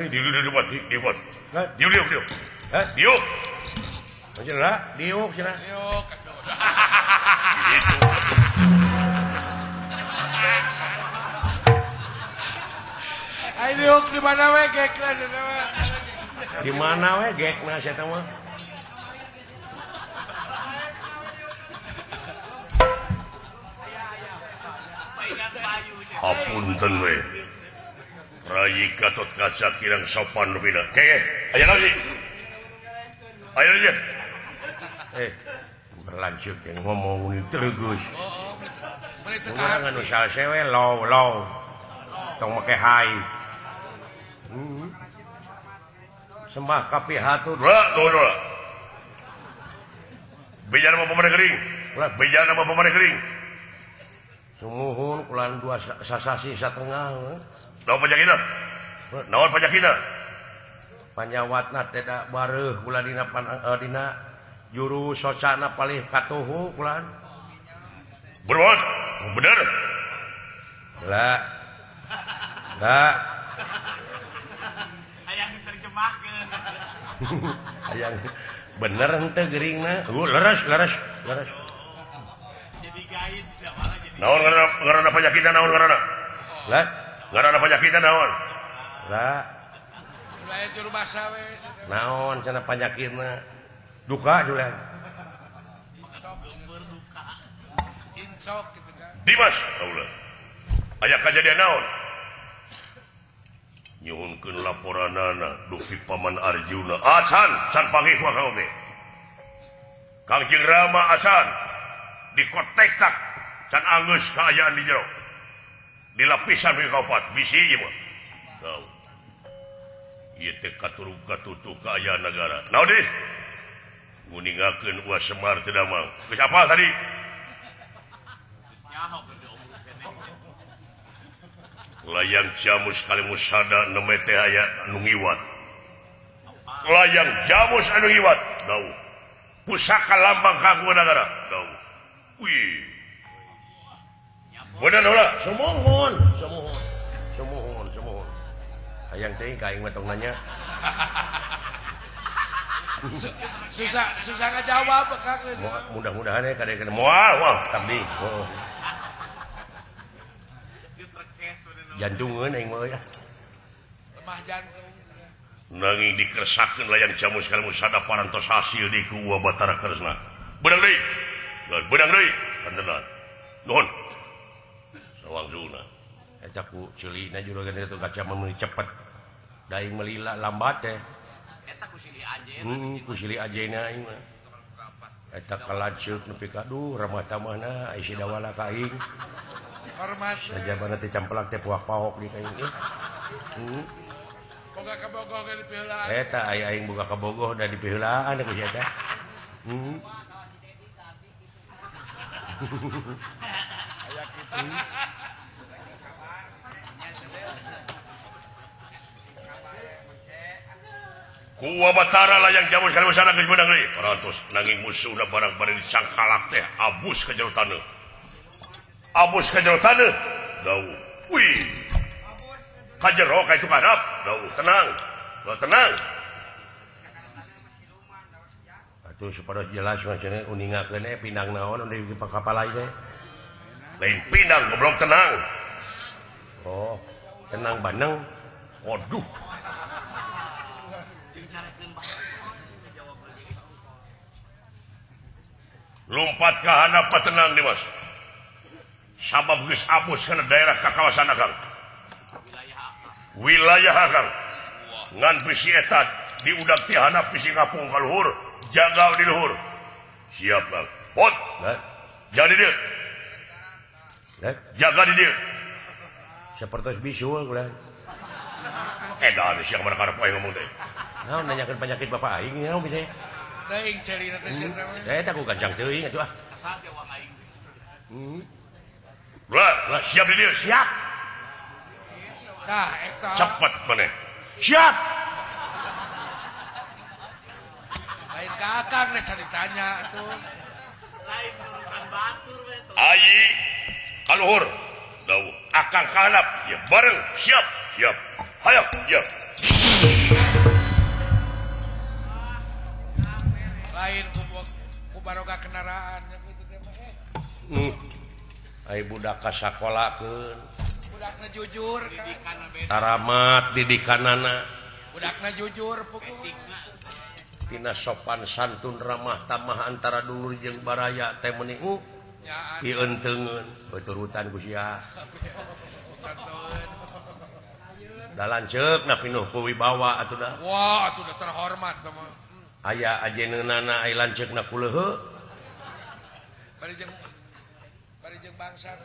Diuk diuk diuk diuk. Hah, diuk. Cenah, diuk cenah. Diuk. Ayo diuk di mana we gekna cenah mah. Di mana we gekna sia teh mah. Hapunten we. Rayi Gatot Kaca kirang sopan rupina. Ke, aya lagi. Ayo aja. Berlanjut yang ngomong ini terus. Urang anu salse we low low. Tong make hai. Sembah kapihatur. Lah, lah. Bejana mah pamane gering. Ulah bejana mah pamane gering. Sumuhun kulan dua sasasi satengah. Naon panyakitna? Naon panyakitna? Panyawatna teh da bareuh kula dina dina juru socana palih katuhu kulan. Berbuat bener. Lah. Lah. Hayang diterjemahkeun. Hayang bener henteu geuringna. Leres leres leres. Jadi gaib tidak malah jadi. Naon ngaranna panyakitna naon ngaranna? Lah. Ngaranna panyakitna naon? Lah. Aya juru basa we. Naon cenah panyakitna? Duka julen. Incok kitu kan. Dimas kaula. Aya kajadian naon? Nyuhunkeun laporanana dupi Paman Arjuna. Acan can panggih ku akang oge. Kangjeng Rama acan dikotek tak can anggeus kaayaan di jero. Di lapisan we kaopat bisi ieu mah. Tau. Ieu teh katurug katutuh kaayaan nagara. Naon deui? Nguningakeun Uwa Semar teu damang. Geus apal tadi? Layang jamus kalimusada neme teh aya anu ngiwat. Layang jamus anu ngiwat. Dau. Pusaka lambang kagungan nagara. Dau. Wih. Bener ulah. Sumuhun, sumuhun. Sumuhun, sumuhun. Hayang teh ka aing mah tong nanya. Susah susah ngajawab Kang. Mudah-mudahan ya kadang-kadang moal moal abdi. Heeh. Jantungeun aing mah ya. Lemah jantung. Nanging dikersakeun layang jamus kalimusada parantos hasil di ku Uwa Batara Kresna. Beunang deui. Beunang deui. Kantenan. Nuhun. Sawangsulna. Eta ku ceulina juragan itu kaca meuni cepet. Da aing meuli lambat teh. Eta ku silih ajeuna. Ku silih ajeuna aing mah. Eta kalanceuk nepi ka aduh ramah tamahna ai si dawala ka aing. Hormat. Sajabana teh campelak teh puak paok di ka aing. Boga ka Bogoh ge dipiheulaan. Eta ai aing boga ka Bogoh da dipiheulaan ku si eta. Aya kitu. Ku Uwa Batara layang jamus kalimusada geus beunang deui. Parantos nanging musuhna barang bari dicangkalak teh abus ka jero taneuh. Abus ka jero taneuh. Dau. Wih. Ka jero ka itu kadap. Dau, tenang. Dau, tenang. Atuh supados jelas mah cenah uningakeun eh pindang naon di kapal teh. Lain pindang goblok tenang. Oh, tenang baneng. Waduh. Lompat ka handap tenang Dimas. Sabab geus abus kana daerah ka kawasan akang. Wilayah akang. Ngan bisi eta diudag ti handap bisi ngapung ka luhur, jaga di luhur. Siap, Bang. Pot. Jadi dieu. Jaga di dieu. Sapertos bisul kula. Edan sia mana karep aing ngomong teh. Naon nanyakeun penyakit bapak aing naon bisa. Teuing ceulina teh sia teh. Eta ku ganjang teuing atuh ah. Asa sia wang aing. Lah, lah siap di dieu, siap. Tah eta. Cepet maneh. Siap. Lain ka akang nih caritanya atuh. Lain urutan batur we. Ayi ka luhur. Dawuh akang ka handap, ya bareng siap, siap. Hayo, ya. Baroga kendaraan kitu teh mah. Ai budak ka sakolakeun. Budakna jujur taramat didikanana. Budakna jujur pukul. Tina sopan santun ramah tamah antara dulur jeung baraya teh meuni pientengeun beuturutan ku sia. Da lanceuk na pinuh ku wibawa atuh da. Wah, atuh da terhormat teh mah. Aya ajeneunana ai lanceukna ku leuheu. Bari jeung bangsa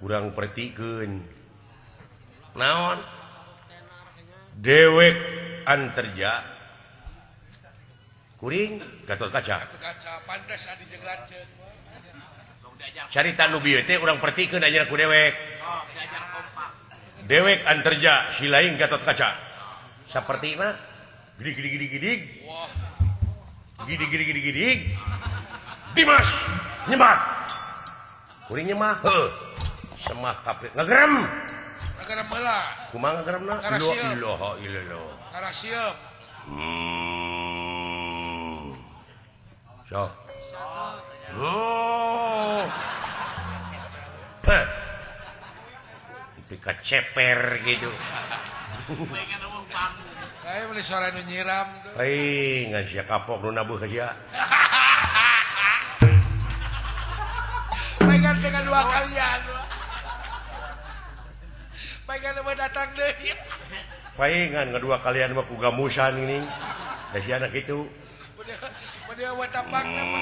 kurang pertikeun. Naon? Dewek anterja kuring Gatot Kaca. Gatot Kaca pantes adi jeung lanceuk. Carita nu bieu teh urang pertikeun aja ku dewek. Dewek anterja si lain Gatot Kaca. Sapertina gidig gidig gidig gidig. Gidig gidig gidig gidig. Dimas nyemah. Kuring nyemah. Heuh. Semah kabeh ngagerem. Ngagerem heula. Kumaha ngageremna? La ilaha illallah. Ngarasieum. Sok. Oh. Peh. Pika ceper gitu. Kayak beli suara nu nyiram tuh. Hei, ngan sia kapok nu nabuh ka sia. Pengen dengan dua kalian. Pengen mah datang deui. Paingan kedua kalian mah ku gamusan ini. Da sia anak kitu. Beudeua wa tapakna mah.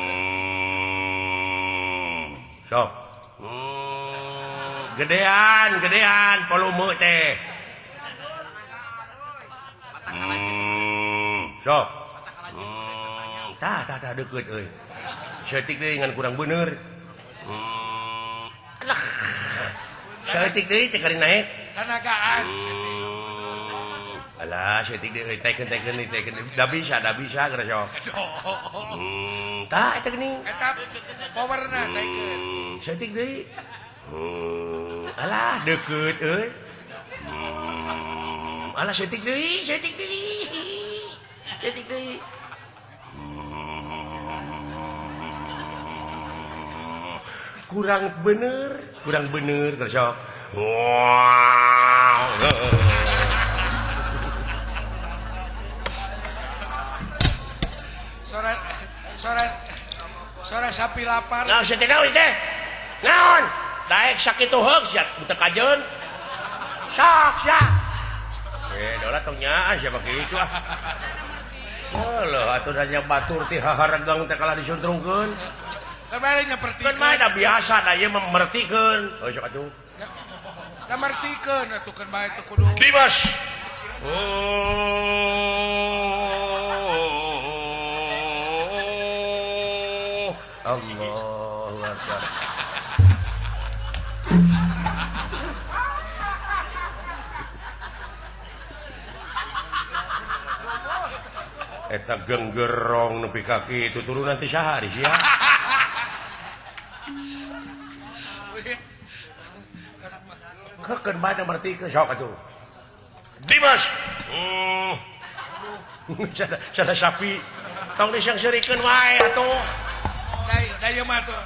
Sok. Gedean, gedean volume teh. Sok. Tah tah tah deukeut euy. Saeutik deui ngan kurang bener. Alah. Saeutik deui teh kari naek. Tanagaan. Alah, saeutik deui taikeun taikeun taikeun. Da bisa geura sok. Tah eta geuning. Eta powerna taikeun. Saeutik deui. Alah deukeut euy. Alah saeutik deui, saeutik deui. Saeutik deui. Kurang bener geura sok. Wow. Sora sora sora sapi lapar. Naon sia teh naon teh? Naon? Daek sakitu heug sia teu kajeun. Sok sia. Dola tong nyaan sia kitu ah. Heuh atuh da nya batur ti haharegang teh kalah disuntrungkeun. Teh bari nya pertikeun. Keun mah da biasa da ieu mah mertikeun. Heuh sok atuh. Da mertikeun atuh keun bae teh kudu. Dimas. Oh. Allahu Akbar. Eta genggerong nepi ka kitu turunan ti saha ari sia. Kekeun bae da mertikeun sok atuh. Dimas. Sada sapi tong disangseurikeun wae atuh. Da ieu mah atuh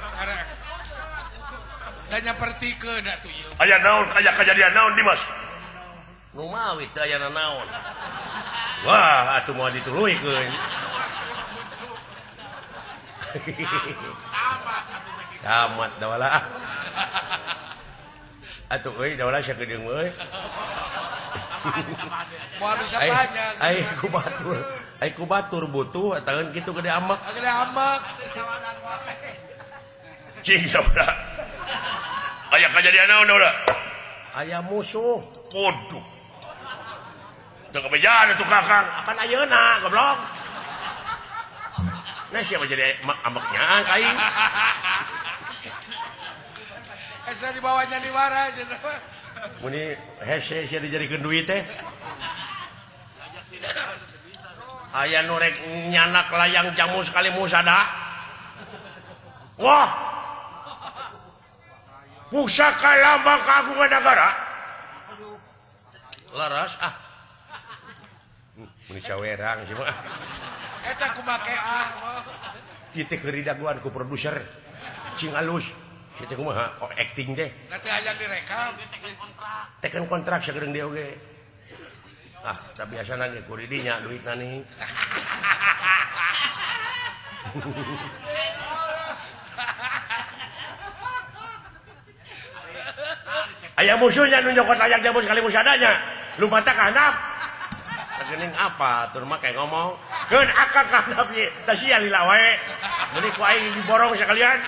da nya pertikeun atuh ieu. Aya naon kaya kajadian naon Dimas? Nu mawi teu aya naon. Wah, atuh moal dituluykeun. Tamat dawala. Atuh euy dawala sakedeung euy. Moal bisa banyak. Ai ku batur, ai ku batur butuh ataun kitu gede amek. Gede amek. Cing dawala. Aya kajadian naon dawala? Aya musuh. Waduh. Teu kabejaan atuh Kakang. Apan ayeuna goblok. Nah siapa jadi ambeknya ka aing. Asa dibawanya di wara cenah. Muni hese sia dijadikeun duit teh. Aya nu rek nyanak layang jamu sekali musada. Wah. Pusaka lambang kagungan negara. Laras ah. Mun sawerang sih mah. Eta kumake ah. Ieu teh keur didagoan ku produser. Cing alus. Ieu teh kumaha? Oh, acting teh. Nanti hayang direkam. Teken kontrak sagedeung dia oge. Ah, da biasana ge ku di dinya duitna nih. Aya musuhnya nu nyokot layak jabus kali musadanya. Lumpatna ka handap. Geuning apa tur mah kayak ngomong. Keun akak ka handap ye, da sia lila wae. Meuni ku aing diborong sekalian.